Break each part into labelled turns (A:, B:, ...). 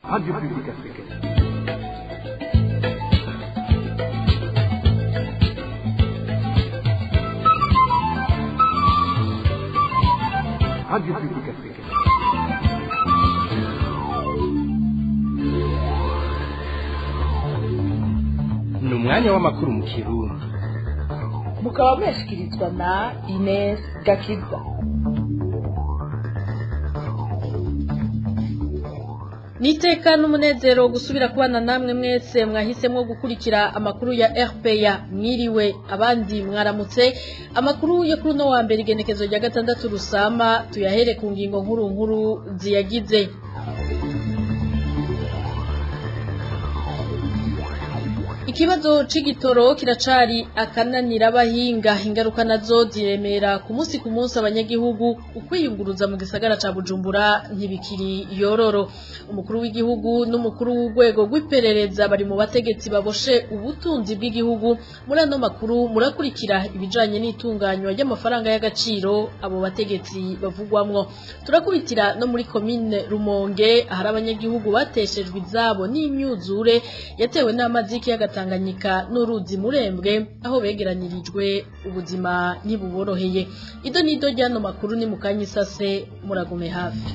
A: Radio Publique Africaine. Radio Publique Africaine.
B: Ni umwanya w'amakuru mu Kirundi.
C: Mukaba mwashikirizwa na Ines Gakiza.
D: Niteka n'umunezero gusubira kubana namwe mwese mwahisemwo gukurikira amakuru ya RPA. Mwiriwe, abandi mwaramutse. Amakuru yo kuri no wa mbere, igenekezo rya 6 Rusama, tuyahere ku ngingo nkuru nkuru ziyagize. Ikibazo c'igitoro kiracari akananira abahinga. Ingaruka nazo ziremera ku munsi ku munsi abanyagihugu. Ukwiyunguruza mu gisagara ca Bujumbura ntibikiri yororo. Umukuru w'igihugu n'umukuru w'urwego rw'iperereza bari mu bategetsi baboshe ubutunzi bw'igihugu. Muri ano makuru murakurikira ibijanye n'itunganywa ry'amafaranga y'agaciro abo bategetsi bavugwamwo. Turakubitira no muri komine Rumonge, ahari abanyagihugu bateshejwe izabo n'imyuzure yatewe n'amazi y'ikiyaga Tanganyika n'uruzi Murembwe, aho begeranirijwe ubuzima ntibuboroheye. Ido nido ryano makuru ni mukanyisase, muragume hafi.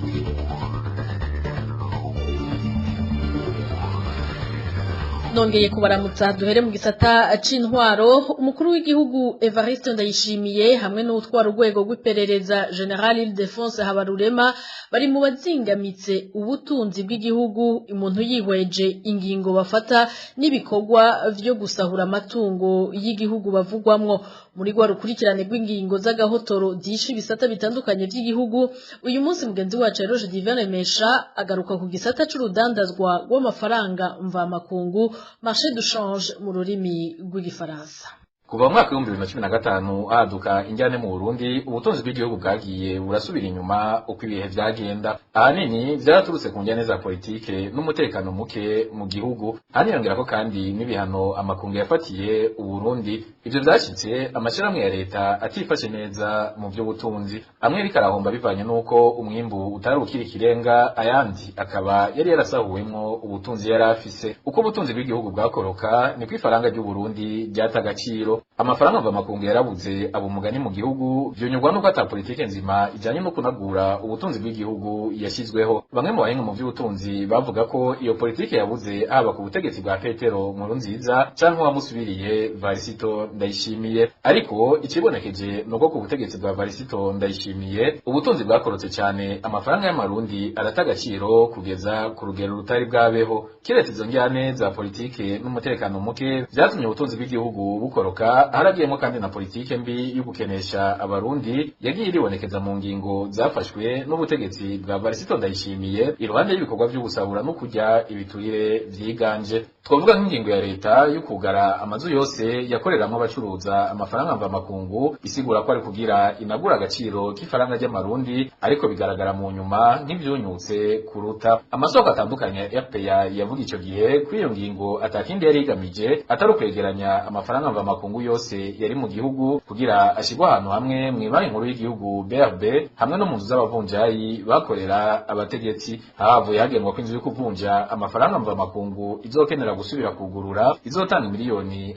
D: Nongeye kubaramutsa. Duhere mu gisata c'intwaro. Umukuru w'igihugu Evariste Ndayishimiye hamwe n'utwara urwego rw'iperereza General Ildefonse Habarurema bari mu bazingamitse ubutunzi bw'igihugu, umuntu yihweje ingingo bafata n'ibikorwa vyo gusahura amatungo y'igihugu bavugwamwo muri rwa rukurikirane rw'ingingo z'agahotoro zishe ibisata bitandukanye vy'igihugu. Uyu munsi mugenzi wacu Eroge Divin Remesha agaruka ku gisata c'urudandazwa rw'amafaranga mvamakungu, marché de change mu rurimi rw'igifaransa.
E: Kuva mu mwaka w'2015 haduka injyane mu Burundi, ubutunzi bw'igihugu bwagiye burasubira inyuma uko ibihe vyagenda. Ahanini vyaraturutse ku njyane za politike n'umutekano muke mu gihugu, haniyongerako kandi n'ibihano amakungu yafatiye Uburundi. Ivyo vyashitse amashirahamwe ya leta atifashe neza mu vy'ubutunzi, amwe ariko arahomba bivanye n'uko umwimbu utari ukiri ikirenga, ayandi akaba yari yarasahuwemwo ubutunzi yari afise. Uko ubutunzi bw'igihugu bwakoroka, niko ifaranga ry'Uburundi ryata agaciro. Amafaranga mvamakungu yarabuze aba umugani mu gihugu, vyunyurwa nuko ata politike nzima ijanye no kunagura ubutunzi bw'igihugu yashyizweho. Bamwe mu bahinga mu vy'ubutunzi bavuga ko iyo politike yabuze haba ku butegetsi bwa Petero Nkurunziza canke uwamusubiriye Varisito Ndayishimiye. Ariko ikibonekeje nuko ku butegetsi bwa Varisito Ndayishimiye ubutunzi bwakorotse cane, amafaranga y'amarundi arata agaciro kugeza ku rugero rutari bwabeho. Kiretse izo njyane za politike n'umutekano muke vyatumye ubutunzi bw'igihugu bukoroka, haragiyemo kandi na politike mbi yo gukenesha abarundi yagiye iribonekeza mu ngingo zafashwe n'ubutegetsi bwa Varisito Ndayishimiye, iruhande y'ibikorwa vy'ugusahura no kurya ibiturire vyiganje. Twavuga nk'ingingo ya leta yo kugara amazu yose yakoreramwo abacuruza amafaranga mvamakungu, isigura ko ari kugira inagura agaciro k'ifaranga ry'amarundi, ariko bigaragara mu nyuma nk'ivyunyutse kuruta. Amasoko atandukanye ya RPA yavuga ico gihe kuri iyo ngingo atakindi yari igamije atari ukwegeranya amafaranga mvamakungu yose yari mu gihugu kugira ashirwe ahantu hamwe mw'ibanki nkuru y'igihugu BRB, hamwe no mu nzu z'abavunjayi bakorera abategetsi. Havuye hagenwa ko inzu yo kuvunja amafaranga mvamakungu izokenera gusubira kugurura izotanga 500 miliyoni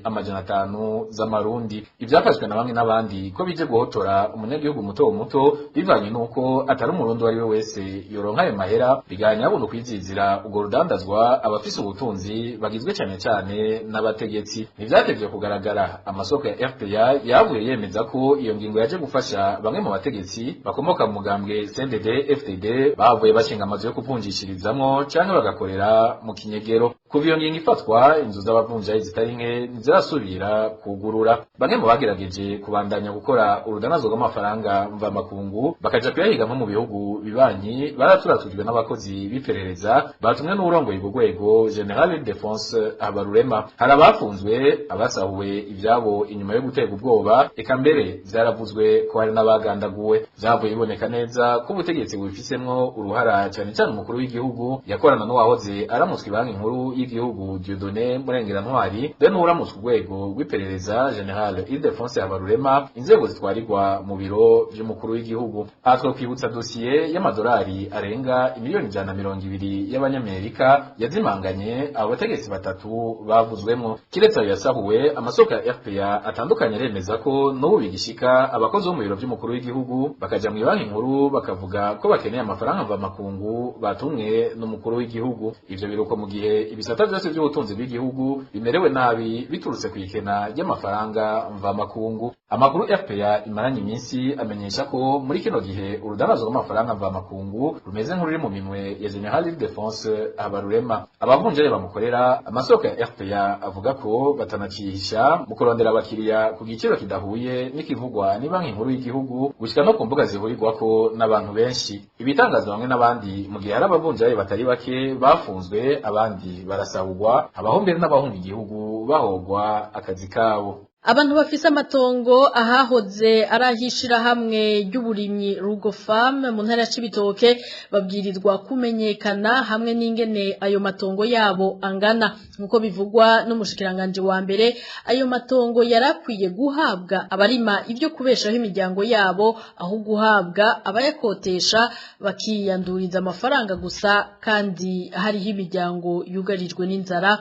E: z'amarundi. Ivyafashwe na bamwe n'abandi ko bije guhotora umunyagihugu muto muto, bivanye n'uko atari umurundi uwo ari we wese yoronka ayo mahera, biganya buno kwizizira urwo rudandazwa abafise ubutunzi bagizwe cane cane n'abategetsi. Ntivyatevye kugaragara, amasoko ya RPA yavuye yemeza ko iyo ngingo yaje gufasha bamwe mu bategetsi bakomoka mu mugambwe CNDD FDD, bavuye bashinga amazu yo kuvunjishirizamwo canke bagakorera mu kinyegero. Kuva iyo ngingo ifatwa, inzu z'abavunjayi zitari nke ntizirasubira kugurura. Bamwe mu bagerageje kubandanya gukora urudandazwa rw'amafaranga mvamakungu bakaja kuyahiga nko mu bihugu bibanyi baraturatujwe n'abakozi b'iperereza batumwe n'uwurongoye urwo rwego, General Ildefonse Habarurema. Hari abafunzwe, abasahuwe ivyabo inyuma yo guterwa ubwoba, eka mbere vyaravuzwe ko hari n'abagandaguwe. Vyavuye biboneka neza ko ubutegetsi bubifisemwo uruhara, cane cane umukuru w'igihugu yakorana n'uwahoze aramutswa ibanki nkuru y'igihugu Dieudonné Murengerantwari, be n'uwuramutswa urwego rw'iperereza General Ildefonse Habarurema, inzego zitwarirwa mu biro vy'umukuru w'igihugu. Aha twokwibutsa dosiye y'amadolari arenga imiliyoni 120 y'abanyamerika yazimanganye abo bategetsi batatu bavuzwemwo. Kiretse ayo yasahuwe, amasoko ya RPA atandukanye aremeza ko n'ubu bigishika abakozi bo mu biro vy'umukuru w'igihugu bakaja mu banki nkuru bakavuga ko bakeneye amafaranga mvamakungu batumwe n'umukuru w'igihugu. Ivyo biruko mu gihe ibisata vyose vy'ubutunzi bw'igihugu bimerewe nabi biturutse kw'ikena ry'amafaranga mvamakungu. Amakuru RPA imaranye iminsi amenyesha ko muri kino gihe urudandazwa rw'amafaranga mvamakungu rumeze nk'ururi mu minwe ya General Ildefonse Habarurema. Abavunjayi bamukorera, amasoko ya RPA avuga ko batanacihisha mu kurondera abakiriya ku giciro kidahuye n'ikivugwa ni banki nkuru y'igihugu, gushika no ku mbuga zihurirwako n'abantu benshi. Ibitangaza bamwe n'abandi mu gihe hari abavunjayi batari bake bafunzwe, abandi barasahurwa, habaho mbere n'abahunga igihugu bahogwa akazi kabo.
D: Abantu bafise amatongo ahahoze arahishira hamwe ry'uburimyi Rugo Farm mu ntara ya Cibitoke babwirizwa kumenyekana hamwe n'ingene ayo matongo yabo angana, nkuko bivugwa n'umushikiranganje wa mbere. Ayo matongo yarakwiye guhabwa abarima ivyo kubeshaho imiryango yabo, aho guhabwa abayakotesha bakiyanduriza amafaranga gusa, kandi hariho imiryango yugarijwe n'inzara.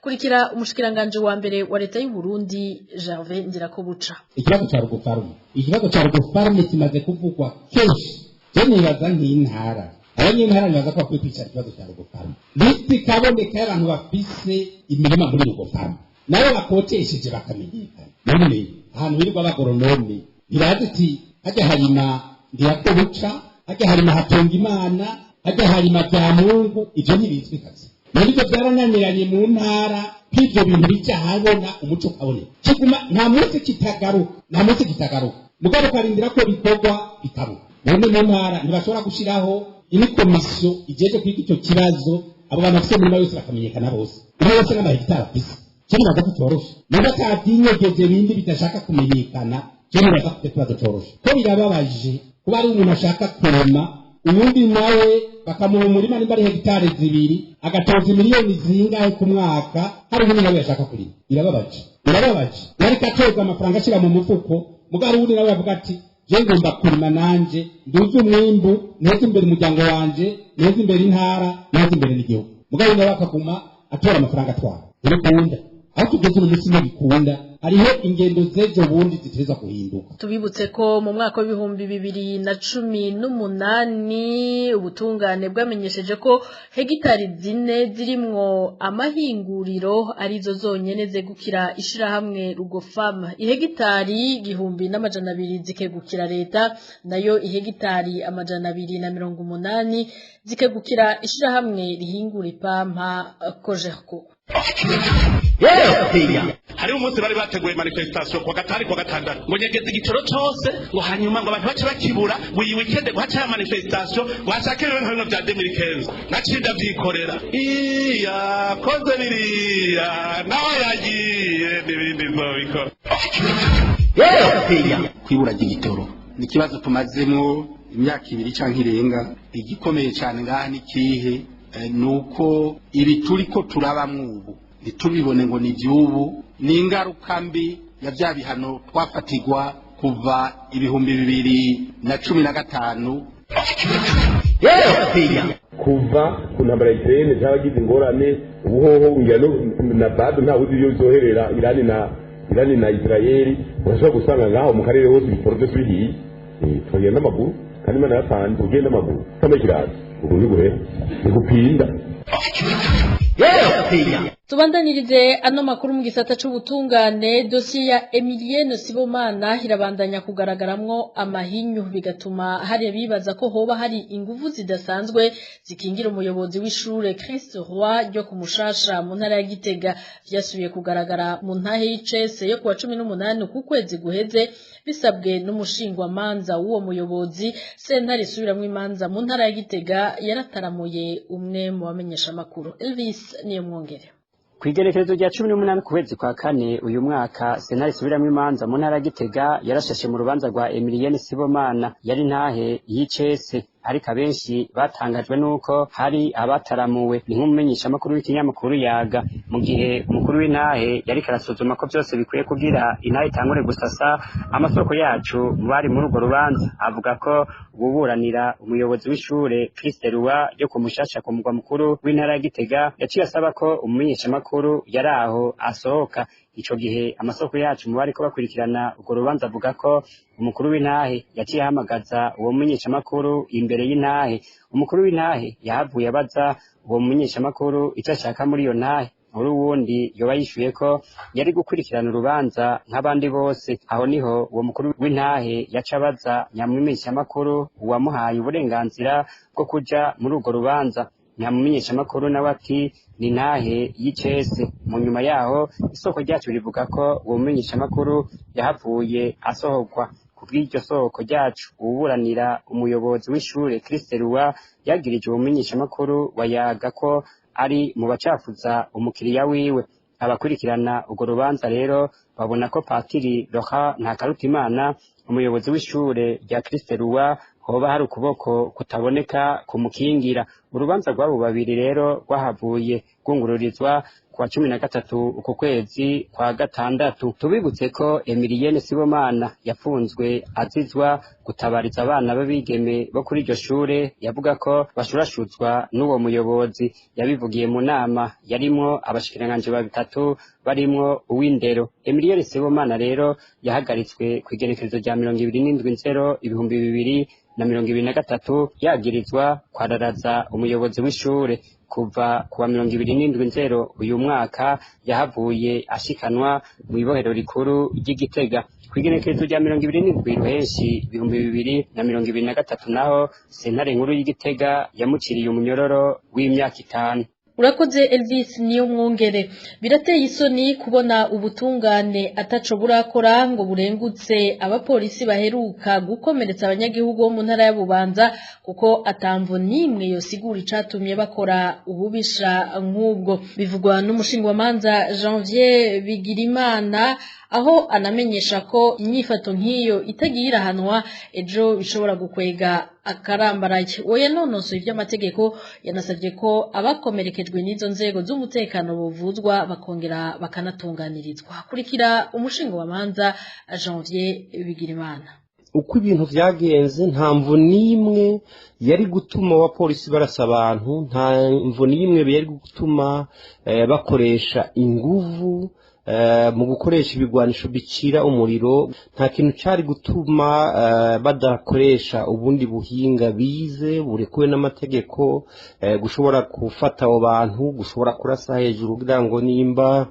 D: Kurikira umushikiranganje wa mbere wa leta y'u Burundi Gervais Ndirakobuca.
F: Ikibazo cha Rugo Farm, ikibazo cha Rugo Farm kimaze kuvugwa kenshi. Je nibaza nk'intara, abanyentara nibaza ko bakwiye kwicara ikibazo cha Rugo Farm. Liste kaboneka y'abantu bafise imirima muri Rugo Farm nabo bakotesheje bakamenyekana. None ahantu birirwa abagoronome ntibazi ati hajya harima Ndirakobuca, hajya harima Hatunga Imana, hajya harima Byamungu, ivyo ntibizwi kazi. None ivyo vyarananiranye mu ntara kw'ivyo bintu bija habona umuco ukaboneka. Kiguma nta munsi kitagaruka, nta munsi kitagaruka. Mugabo ukarindira ko bikorwa bikaruka. None mu ntara ntibashobora gushiraho ini komisiyo ijeje kwiga ico kibazo, abo bantu bafise imirima yose bakamenyekana bose. Umwe wese n'amahegitari afise. Je nibaza ko coroshe. Niba atabyinyegeze bindi bidashaka kumenyekana, je nibaza ko ico kibazo coroshe. Ko birababaje kuba ari umuntu ashaka kurema, uwundi nawe bakamuha umurima nimba ari hegitari 2 agatoza miliyoni zingahe ku mwaka, hari uwundi nawe yashaka kurima. Birababaje, birababaje. Yariko atoza amafaranga ashira mu mufuko, mugabo hari uwundi nawe yavuga ati je ngomba kurima nanje nduze umwimbu, nteze imbere umuryango wanje, nteze imbere intara, nteze imbere n'igihugu. Mugabo nawe akaguma atora amafaranga atwara. Ntibikunda. Aho tugeze uno munsi ntibikunda. Hariho ingendo z'ejo bundi ziteza guhinduka.
D: Tubibutse ko mu mwaka w'ibihumbi 2018 ubutungane bwamenyesheje ko hegitari 4 zirimwo amahinguriro arizo zonyene zegukira ishirahamwe Rugo Farm. Ihegitari 1200 zikegukira leta, nayo ihegitari 280 zikegukira ishirahamwe rihingura ipampa Cogerco.
G: Hari umunsi bari bateguye manifestation kwa gatari kwa gatandatu ngo nyegeze igitoro cose, ngo hanyuma ngo abantu bace bakibura ngo iyi weekend ngo hace manifestation ngo hashake rero ibintu vya 2015. Naciye ndavyikorera iya koze biriya nawe yagiye n'ibindi nzobikora.
H: Kwibura ry'igitoro ni ikibazo tumazemwo imyaka 2 canke irenga. Igikomeye cane ngaha ni kihe? Nuko ibi turiko turabamwo ubu ntitubibone ngo ni ivy'ubu, ni ingaruka mbi ya vya bihano twafatirwa kuva 2015.
I: Kuva ku ntambara ya Ukraine z'abagize ingorane ubuhoho ngira na bado ntawe uzi iyo bizoherera Irani na Israeli, urashobora gusanga ngaho mu karere hose ibitoro byose bihiye. Tugenda n'amaguru kandi Imana yatanze ugenda n'amaguru kama ikirazi ubu ntiguhera ntigupinda.
D: Tubandanirize ano makuru mu gisata c'ubutungane. Dosiye ya Emilienne Sibomana irabandanya kugaragaramwo amahinyu, bigatuma hari abibaza ko hoba hari inguvu zidasanzwe zikingira umuyobozi w'ishure Christ Roy ryo kumushasha mu ntara ya Gitega. Vyasubiye kugaragara mu ntahe y'icese yo kuwa 18 ku kwezi guheze, bisabwe n'umushingwa manza w'uwo muyobozi. Sentare isubiramwo imanza mu ntara ya Gitega yarataramuye umwe mu bamenyesha makuru Elvis Niyomwongere.
J: Kw'igenekerezo rya 18 ku kwezi kwa kane uyu mwaka, sentare isubiramwo imanza mu ntara ya Gitega yarashashe mu rubanza rwa Emilienne Sibomana yari ntahe y'icese. Ariko abenshi batangajwe nuko hari abataramuwe, ni nk'umumenyeshamakuru w'ikinyamakuru Yaga. Mu gihe umukuru w'intahe yariko arasuzuma ko vyose bikwiye kugira intahe itangure gusasa, amasoko yacu bari muri urwo rubanza avuga ko ububuranira umuyobozi w'ishure Christ Roi ryo ku Mushasha ku mugwa mukuru w'intara ya Gitega yaciye asaba ko umumenyeshamakuru yari aho asohoka. Ico gihe amasoko yacu mu bariko bakurikirana urwo rubanza avuga ko umukuru w'intahe yaciye ahamagaza uwo mumenyeshamakuru imbere y'intahe. Umukuru w'intahe yahavuye abaza uwo mumenyeshamakuru ico ashaka muri iyo ntahe. Muri uwundi yoba yishuye ko yari gukurikirana urubanza nk'abandi bose. Aho niho uwo mukuru w'intahe yaca abaza nyamumenyeshamakuru uwamuhaye uburenganzira bwo kuja muri urwo rubanza. Nyamumenyeshamakuru nawe ati ni ntahe y'icese. Mu nyuma yaho isoko ryacu rivuga ko uwo mumenyeshamakuru yahavuye asohokwa. Kubw'iryo soko ryacu, uwuburanira umuyobozi w'ishure Christ Roi yagirije uwo mumenyeshamakuru wa Yaga ko ari mu bacafuza umukiriya wiwe. Abakurikirana urwo rubanza rero babona ko Patiri Roha Ntakarutimana, umuyobozi w'ishure rya Christ Roi, hoba hari ukuboko kutaboneka kumukingira. Urubanza rw'abo babiri rero rwahavuye rwungururizwa kuwa 13 uku kwezi kwa gatandatu. Tubibutse ko Emilienne Sibomana yafunzwe azizwa gutabariza abana b'abigeme bo kuri iryo shure, yavuga ko bashurashuzwa n'uwo muyobozi. Yabivugiye mu nama yarimwo abashikiranganji batatu barimwo uw'indero. Emilienne Sibomana rero yahagaritswe kw'igenekerezo rya 27 2023 yagirizwa kwararaza umuyobozi w'ishure. Kuva kuwa 27 uyu mwaka yahavuye ashikanwa mu ibohero rikuru ry'Igitega. Kw'igenekerezo rya 27 Ruhenshi 2023 naho sentare nkuru y'Igitega yamuciriye umunyororo w'imyaka 5.
D: Urakoze Elvis niyo mwongere. Birateye isoni kubona ubutungane ataco burakora ngo burengutse abapolisi baheruka gukomeretsa abanyagihugu bo mu ntara ya Bubanza, kuko atamvo nimwe yosigura icatumye bakora ububisha nk'ubwo. Bivugwa n'umushingwamanza Janvier Bigirimana, aho anamenyesha ko inyifato nk'iyo itagiye irahanwa ejo bishobora gukwega akarambaraye. Oya nonosoye ivy'amategeko yanasabye ko abakomerekejwe n'izo nzego z'umutekano bovuzwa bakongera bakanatunganirizwa. Kurikira umushingo wa manza Janvier Bigirimana.
K: Uko ibintu vyagenze, nta mvu n'imwe yari gutuma abapolisi barasa abantu, nta mvu n'imwe yari gutuma bakoresha inguvu mu gukoresha ibigwanisho bicira umuriro. Nta kintu cari gutuma badakoresha ubundi buhinga bize burekuwe n'amategeko, gushobora gufata abo bantu, gushobora kurasa hejuru kugira ngo nimba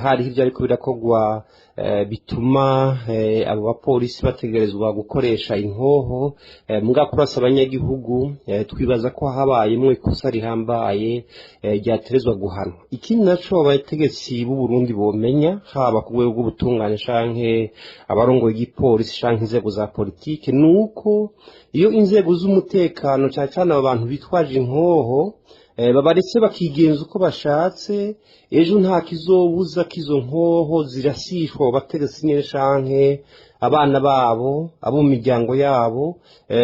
K: hariho ivyo ariko birakogwa bituma abo bapolisi bategerezwa gukoresha inkoho muga kurasa abanyagihugu. Twibaza ko habayemwo ikosa rihambaye ryaterezwa guhanwa. Ikindi naco abategetsi b'u Burundi bomenya, haba ku rwego rw'ubutungane canke abarongoye igipolisi canke inzego za politike, nuko iyo inzego z'umutekano cane cane abo bantu bitwaje inkoho babaretse bakigenza uko bashatse, ejo nta kizobuza kizo nkoho zirasishwa bategetsi nyene canke abana babo, abo mu miryango yabo.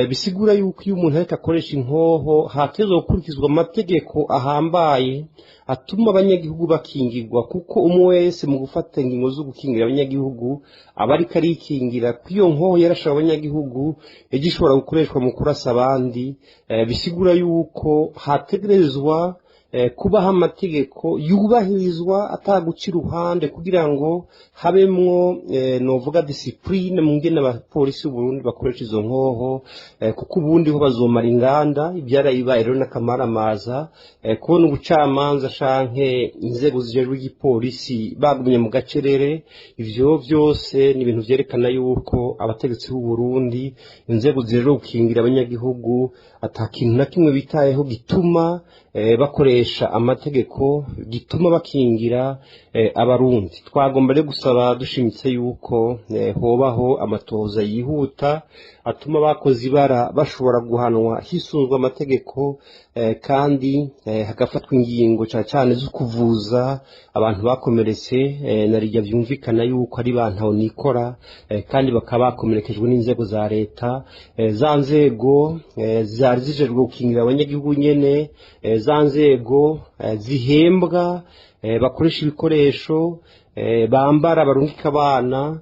K: Bisigura yuko iyo umuntu ariko akoresha inkoho hatezwa gukurikizwa amategeko ahambaye atuma abanyagihugu bakingirwa, kuko umwe wese mu gufata ingingo zo gukingira abanyagihugu aba ariko arikingira ko iyo nkoho yarasha abanyagihugu ejo ishobora gukoreshwa mu kurasa abandi. Bisigura yuko hategerezwa kubaho amategeko yubahirizwa ataguca iruhande, kugira ngo habemwo novuga discipline mu ngene abapolisi b'u Burundi bakoresha izo nkoho, kuko ubundi ho bazomara inganda. Ivyarabibaye rero n'akamaramaza kubona ubucamanza canke inzego zijejwe igipolisi bagumye mu gacerere. Ivyo vyose ni ibintu vyerekana yuko abategetsi b'u Burundi, inzego zijejwe gukingira abanyagihugu, ata kintu na kimwe bitayeho gituma bakoresha bakoresha amategeko gituma bakingira abarundi. Twagomba rero gusaba dushimitse yuko hobaho amatohoza yihuta atuma abakoze ibara bashobora guhanwa hisunzwe amategeko, kandi hagafatwa ingingo cyane cyane zo kuvuza abantu bakomeretse, na rijya byumvikana yuko ari bantu nikora, kandi bakaba bakomerekejwe n'inzego za leta, za nzego zari zijejwe gukingira abanyagihugu nyene, za nzego zihembwa, bakoresha ibikoresho, bambara, barungika abana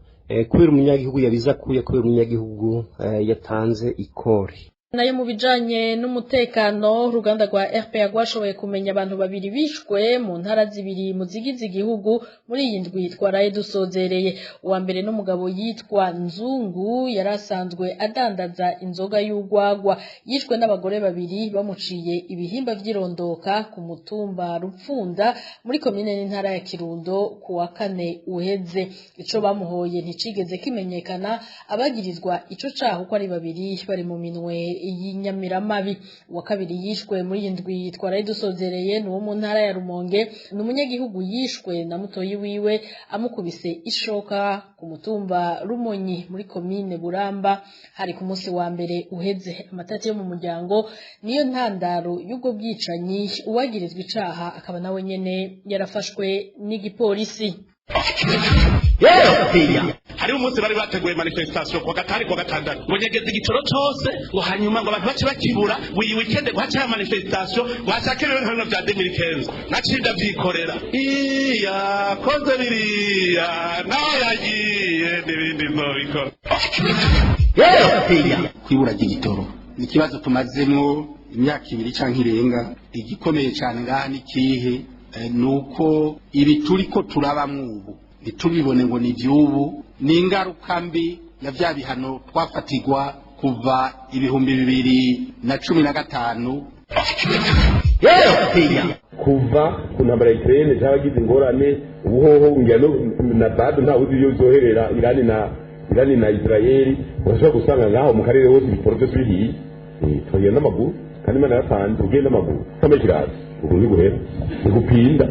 K: kubera umunyagihugu yabiza kuya, kubera umunyagihugu yatanze ikori.
D: Nayo mu bijanye n'umutekano, uruganda rwa RPA rwashoboye kumenya abantu babiri bishwe mu ntara zibiri mu zigize igihugu muri iyi ndwi twaraye dusozereye. Uwa mbere n'umugabo yitwa Nzungu, yari asanzwe adandaza inzoga y'urwagwa, yishwe n'abagore babiri bamuciye ibihimba vy'irondoka ku mutumba Rupfunda muri komine n'intara ya Kirundo ku wa kane uheze. Ico bamuhoye nticigeze kimenyekana, abagirizwa ico caha uko ari babiri bari mu minwe y'inyamiramabi. Uwa kabiri yishwe muri iyi ndwi twaraye dusozereye ni uwo mu ntara ya Rumonge, ni umunyagihugu yishwe na mutoyi wiwe amukubise ishoka ku mutumba Rumonyi muri komine Buramba, hari ku munsi wa mbere uheze. Amatati yo mu muryango niyo ntandaro y'ubwo bwicanyi, uwagirizwa icaha akaba nawe nyene yarafashwe n'igipolisi.
G: Hariho umunsi bari bateguye manifestation kuwa gatanu, kuwa gatandatu, ngo nyegeze igitoro cose, ngo hanyuma ngo abantu bace bakibura, ngo iyi weekend ngo hace manifestation, ngo hashake rero nka bino vya 2015. Naciye ndavyikorera, iya koze biriya naho yagiye n'ibindi nzobikora.
H: Kwibura ry'igitoro ni ikibazo tumazemwo imyaka 2 canke irenga. Igikomeye cane ngaha ni ikihe? Nuko ibi turiko turabamwo ubu ntitubibone ngo ni ivy'ubu, ni ingaruka mbi ya vya bihano twafatirwa kuva 2015.
I: Kuva ku ntambara ya Ukraine cy'abagize ingorane, ubuhoho ngira na bado ntawe uzi iyo bizoherera, Irani na Israeli. Urashobora gusanga ngaho mu karere hose ibitoro byose bihiye. Turagenda n'amaguru, kandi Imana yatanze ugenda n'amaguru utambaye ikirato, ubwo ntiguhera ntigupinda.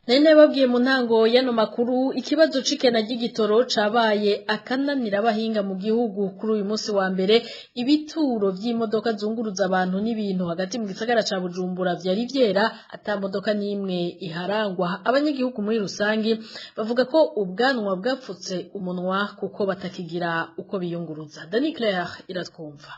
D: Nari nababwiye mu ntango y'ano makuru ikibazo c'ikena ry'igitoro cabaye akananira abahinga mu gihugu. Kuri uyu munsi wa mbere, ibituro vy'imodoka zunguruza abantu n'ibintu hagati mu gisagara ca Bujumbura vyari vyera, ata modoka n'imwe iharangwa. Abanyagihugu muri rusangi bavuga ko ubwanwa bwapfutse umunwa kuko batakigira uko biyunguruza. Dani Claire iratwumva.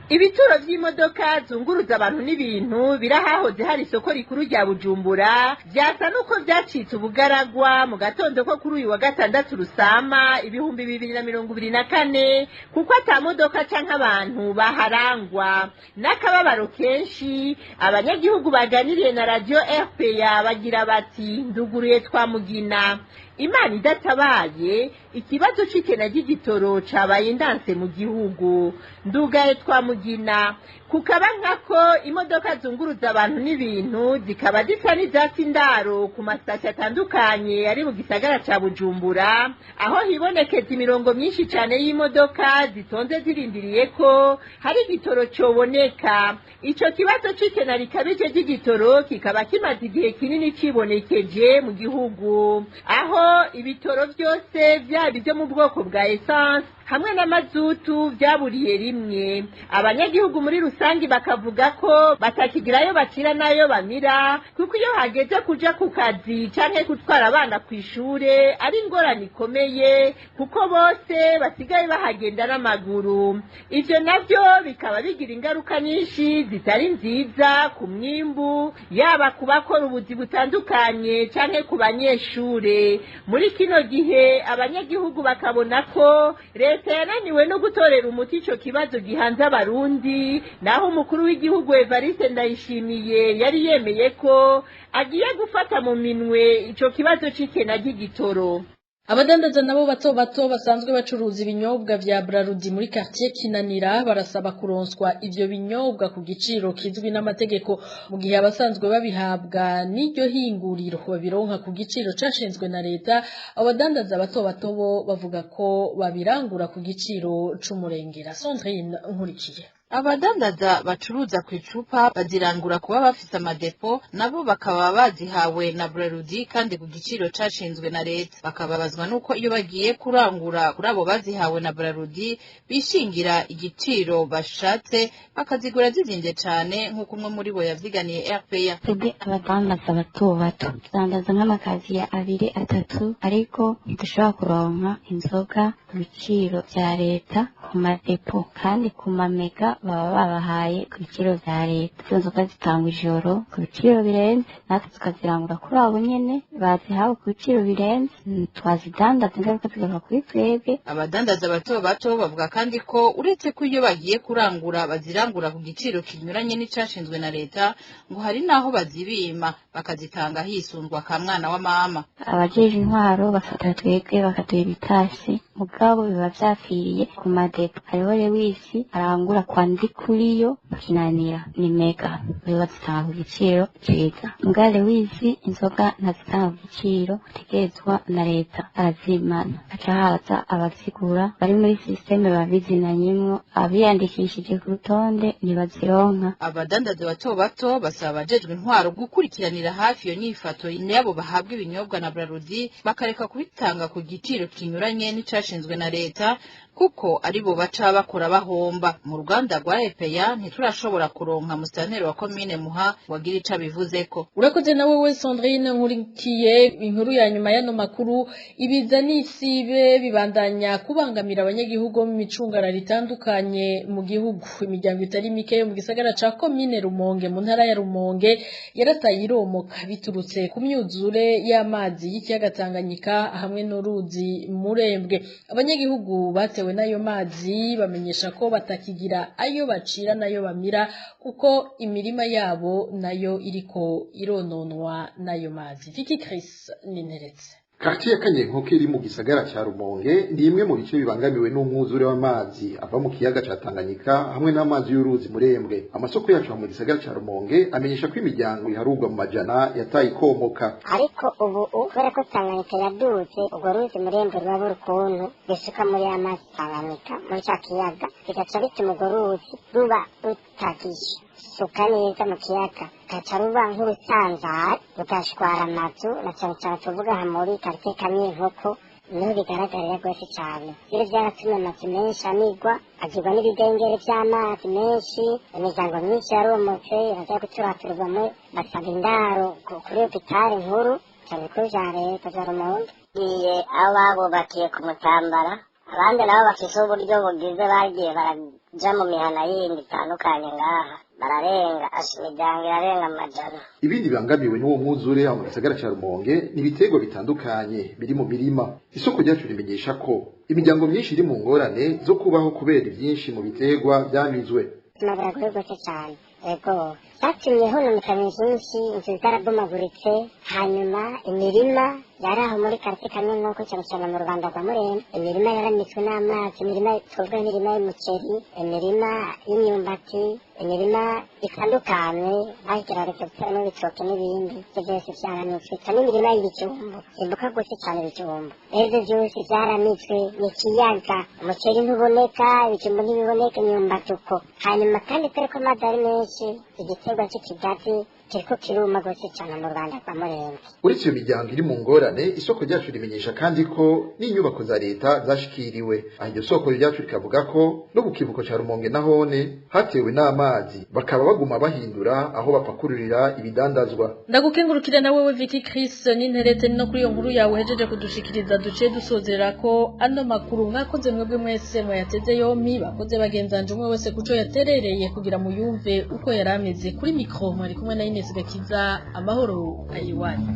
L: Ibituro vy'imodoka zunguruza abantu n'ibintu birahahoze hari isoko rikuru rya Bujumbura vyasa nuko vyacitse ubugaragwa mu gatondo ko kuri uyu wa gatandatu Rusama 2024, kuko ata modoka canke abantu baharangwa. N'akababaro kenshi, abanyagihugu baganiriye na radio RPA bagira bati: "Nduguruye twamugina, Imana idatabaye ikibazo c'ikena ry'igitoro cabaye ndanse mu gihugu. Ndugaye twamugina kukaba nkako imodoka zunguruza abantu n'ibintu zikaba zisa n'izatsi indaro ku masitasiyo atandukanye ari mu gisagara ca Bujumbura, aho hibonekeza imirongo myinshi cane y'imodoka zitonze zirindiriye ko hari igitoro coboneka. Ico kibazo c'ikena rikabije ry'igitoro kikaba kimaze igihe kinini cibonekeje mu gihugu, aho ibitoro byose byaba ibyo mu bwoko bwa essence hamwe n'amazutu byaburiye rimwe. Abanyagihugu muri rusangi bakavuga ko batakigirayo bacira nayo bamira, kuko iyo hageze kuja ku kazi canke gutwara abana kw'ishure ari ingorane ikomeye, kuko bose basigaye bahagenda n'amaguru. Ivyo navyo bikaba bigira ingaruka nyinshi zitari nziza ku mwimbu, yaba ku bakora ubuzi butandukanye canke ku banyeshure. Muri kino gihe abanyagihugu bakabona ko leta yananiwe no gutorera umuti ico kibazo gihanze abarundi, naho umukuru w'igihugu Evariste Ndayishimiye yari yemeye ko agiye gufata mu minwe ico kibazo c'ikena ry'igitoro.
D: Abadandaza nabo bato bato basanzwe bacuruza ibinyobwa vya Brarudi muri quartier Kinanira barasaba kuronswa ivyo binyobwa ku giciro kizwi n'amategeko, mu gihe abasanzwe babihabwa n'iryo hinguriro babironka ku giciro cashinzwe na leta. Abadandaza bato bato bo bavuga ko babirangura ku giciro c'umurengera. Sandrine Nkurikiye.
M: Abadandaza bacuruza ku icupa bazirangura kuba bafise amadepo, nabo bakaba bazihawe na Brarudi kandi ku giciro cashinzwe na leta. Bakababazwa nuko iyo bagiye kurangura kuri abo bazihawe na Brarudi bishingira igiciro bashatse, bakazigura zizimvye cane, nk'uko umwe muri bo yavyiganiye RPA.
N: Twebwe abadandaza bato bato tudandaza nk'amakaziye abiri atatu, ariko ntidushobora kuronka inzoga ku biciro vya leta ku madepo, kandi ku mamega baba babahaye ku biciro vya leta. Izo nzoga zitangwa ijoro ku biciro birenze, natwe tukazirangura kuri abo nyene bazihawe ku biciro birenze, twazidandaza ingaruka zigaruka kuri twebwe.
M: Abadandaza bato bato bavuga kandi ko uretse ko iyo bagiye kurangura bazirangura ku giciro kinyuranye n'icashinzwe na leta, ngo hari n'aho bazibima bakazitanga hisunzwa ka mwana wa mama.
N: Abajeje intwaro bafata twebwe bakaduha ibitasi, mugabo biba vyapfiriye ku madepo. Hariho Lewisi arangura kwa Ndikuriyo bakinanira ni mega, biba bazitanga ku giciro ciza. Muga Lewisi inzoga ntazitanga ku giciro utegerezwa na leta, arazimana, haca haza abazigura bari muri sisiteme babizinanyemwo, abiyandikishije ku rutonde ntibazironka.
M: Abadandaza bato bato basaba abajejwe intwaro gukurikiranira hafi iyo nyifato n'abo bahabwa ibinyobwa na Brarudi, bakareka kubitanga ku giciro kinyuranye n'icashinzwe na leta, kuko aribo baca bakora bahomba. Mu ruganda rwa EPA ntiturashobora kuronka musitanteri wa komine Muha wagira ico abivuzeko.
D: Urakoze nawe we Sandrine Nkurikiye. Inkuru ya nyuma y'ano makuru: ibiza n'isibe bibandanya kubangamira abanyagihugu mu micungararo itandukanye mu gihugu. Imiryango itari mike yo mu gisagara ca komine Rumonge mu ntara ya Rumonge yarataye iromoka biturutse ku myuzure y'amazi y'ikiyaga Tanganyika hamwe n'uruzi Murembwe. Abanyagihugu batewe n'ayo mazi bamenyesha ko batakigira ayo bacira n'ayo bamira, kuko imirima yabo nayo iriko irononwa n'ayo mazi. Vicky Chris Ninteretse.
O: Quartier ya Kanyenkoke iri mu gisagara ca Rumonge ni imwe mu bice bibangamiwe n'umwuzure w'amazi ava mu kiyaga ca Tanganyika hamwe n'amazi y'uruzi Murembwe. Amasoko yacu mu gisagara ca Rumonge amenyesha ko imiryango iharurwa mu majana yataye ikomoka.
P: Ariko ubu kubera ko Tanganyika yaduze, urwo ruzi Murembwe ruba buri ukuntu bisuka muri ya mazi Tanganyika muri ca kiyaga, bigaca bituma urwo ruzi ruba rutagisha suka neza mu kiyaga, rugaca ruba nk'urusanzari rugashwara amazu, na cane cane tuvuga aha muri quartier Kanyenkoko niho bigaragarira rwose cane. Rero vyaratumye amazu menshi amigwa, agirwa n'ibidengeri vy'amazi menshi, imiryango myinshi yaromotse iraja guturaturwamwo, basaba indaro kuri hopitali nkuru cane bikuru vya leta vya Rumonge.
Q: Giye aho babubakiye ku Mutambara, abandi nabo bafise uburyo bugize bagiye baraja mu mihana yindi itandukanye ngaha, bararenga imiryango irarenga amajana.
O: Ibindi bibangamiwe n'uwo mwuzure aho mu gisagara ca Rumonge ni ibiterwa bitandukanye biri mu mirima. Isoko ryacu rimenyesha ko imiryango myinshi iri mu ngorane zo kubaho kubera ivyinshi mu biterwa vyamizwe.
P: Ubuzima buragoye rwose cane, ego vyatumye hononekana vyinshi, inzu zarabomaguritse, hanyuma imirima yari aho muri quartier Kanyenkoko cane cane mu rubanda rwa Murembe, imirima yaramitswe n'amazi, imirima twovuga imirima y'umuceri, imirima y'imyumbati, imirima itandukanye bagerageza guteramo ibitoke n'ibindi, ivyo vyose vyaramitswe, eka n'imirima y'ibijumbu imbuka rwose cane ibijumbu, rero ivyo vyose vyaramitswe ni ikiyaga, umuceri ntuboneka, ibijumbu ntibiboneka, imyumbati uko. Hanyuma kandi kubera ko amazi ari menshi, igiterwa c'ikigazi kiriko kiruma rwose cane mu rubanda rwa Murembe.
O: Uretse iyo miryango iri mu ngorane, isoko ryacu rimenyesha kandi ko n'inyubako za leta zashikiriwe. Aho iryo soko ryacu rikavuga ko no ku kivuko ca Rumonge nahone hatewe n'amazi, bakaba baguma bahindura aho bapakururira ibidandazwa.
D: Ndagukengurukira na wewe Vicky Chris Ninteretse no kuri iyo nkuru yawe uhejeje kudushikiriza. Duce dusozera ko ano makuru mwakoze mwebwe mwese mwayateze yompi, bakoze bagenzanje umwe wese kuco yaterereye kugira muyumve uko yarameze. Kuri micro mwari kumwe na Ines Gakiza. Amahoro ayiwanyu.